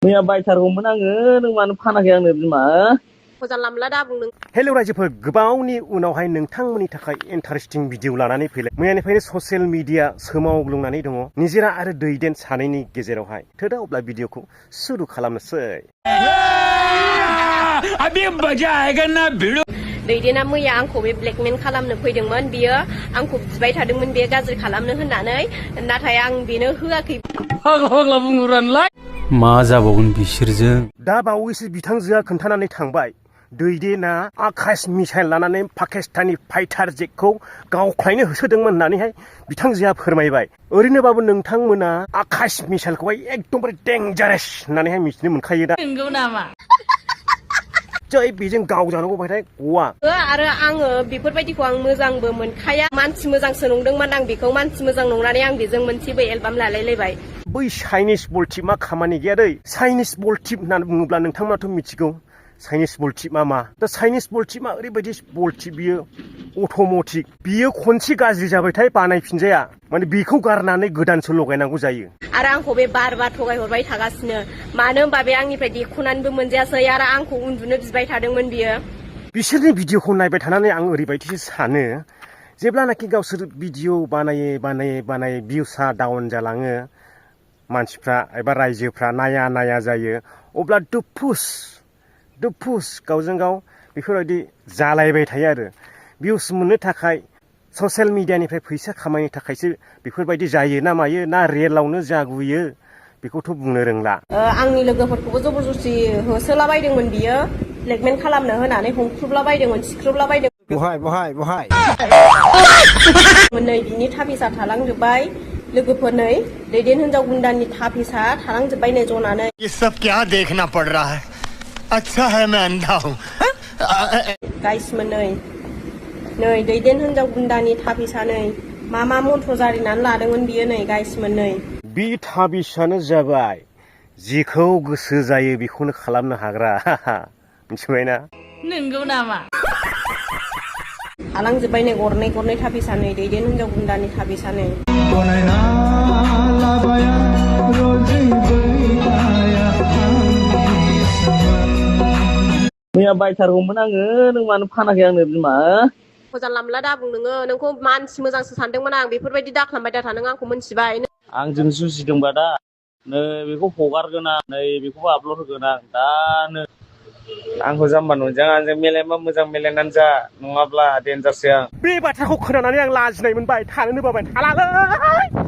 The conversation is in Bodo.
मैया बायथारगौमोन आङो नों मानो फानाखै आंनो बिमा जानला दा बुंदों। हेल' रायजोफोर गोबावनि उनावहाय नोंथांमोननि थाखाय इन्टारेस्टिं भिडिअ लानानै फैलाय मैयानिफ्रायनो ससियेल मिडिया सोमावग्लुंनानै दङ निजिरा आरो दैदेन सानैनि गेजेरावहाय थोदा अब्ला भिडिअखौ सुरु खालामनोसै दैदेना मैया आंखौ बे ब्लेकमेल खालामनो फैदोंमोन बियो आंखौ बिबाय थादोंमोन बे गाज्रि खालामनो होननानै नाथाय आं बेनो होआखै फाग्ला बुंहरानलाय मा जाबावगोन बिसोरजों दा बावैसो बिथांजोआ खोन्थानानै थांबाय दैदेना आकाश मिसाइल लानानै पाकिस्तानी फाइटार जेटखौ गावख्लायनो होसोदोंमोन होननानैहाय बिथांजोआ फोरमायबाय ओरैनोबाबो नोंथांमोना आकाश मिसाइलखौहाय एकदमबारे डेंजारेस होननानैहाय मिथिनो मोनखायो दा नंगौ नामा जै बेजों गावजानांगौ बायथाय गवा आरो आङो बेफोरबायदिखौ आं मोजांबो मोनखाया मानसि मोजांसो नंदोंमोन आं बेखौ मानसि मोजां नंनानै आं बेजों मोनसेबो एलबाम लालायलायबाय बै चाइनिस बल टिपआ खामानि गैया दै चाइनिस बल टिप होननानै बुङोब्ला नोंथांमोनाथ' मिथिगौ चाइनिस बल टिपआ मा दा चाइनिस बल टिपआ ओरैबायदि बल टिप बियो अट'मेटिक बियो खनसे गाज्रि जाबायथाय बानायफिनजाया माने बेखौ गारनानै गोदानसो लगायनांगौ जायो आरो आंखौ बे बार थगायहरबाय थागासिनो मानो होनबा बे आंनिफ्राय देख'नानैबो मोनजायासै आरो आंखौ उन्दुनो बिबाय थादोंमोन बियो बिसोरनि भिडिअखौ नायबाय थानानै आं ओरैबायदिसो सानो जेब्लानाखि गावसोर भिडिअ बानायै भिउसआ डाउन जालाङो मानसिफ्रा एबा रायजोफ्रा नाया जायो अब्ला दुफुस गावजों गाव बेफोरबायदि जालायबाय थायो आरो भिउस मोननो थाखाय ससियेल मिडियानिफ्राय फैसा खामायनो थाखायसो बेफोरबायदि जायो ना मायो ना रियेलावनो जागुयो बेखौथ' बुंनो रोंला आंनि लोगोफोरखौबो जबरदस्ति होसोलाबायदोंमोन बियो ब्लेकमेल खालामनो होनानै हमख्रुबलाबायदोंमोन सिख्रुबलाबायदोंमोन बहाय नै बिनि थाफिसा थालांजोब्बाय लोगोफोर नै दैदेन हिनजाव गुन्दानि थाफिसा थालांजोब्बाय नै जनानै ये सब क्या देखना पड़ रहा है अच्छा है मैं अंधा हूँ गाइसमोन नै दैदेन हिनजाव गुन्दानि थाफिसा नै मा मन्थ्र जारिनानै लादोंमोन बियो नै गाइसमोन नै बे थाबिसानो जाबाय जेखौ गोसो जायो बेखौनो खालामनो हाग्रा मिथिबायना नंगौ नामा थालांजोब्बाय नै गरनै थाफिसा नै दैदेन हिनजाव गुन्दानि थाफिसा नै मैया बायथारगौमोन आङो नों मानो फानाखै आंनो बिमा जानला दा बुं नोंखौ मानसि मोजांसो सानदोंमोन आं बेफोरबायदि दा खालामबाय दा नों आंखौ मोनथिबाय आंजों जुजिदोंबा दा नै बेखौ हगारगोन आं नै बेखौबो आपलड होगोन आं दानो आंखौ जाम्बा नंजां आंजों मिलायबा मोजां मिलायनानै जा नङाब्ला देन्जारसो आं बे बाथ्राखौ खोनानानै आं लाजिनाय मोनबाय थानोनो बाबाय थालालै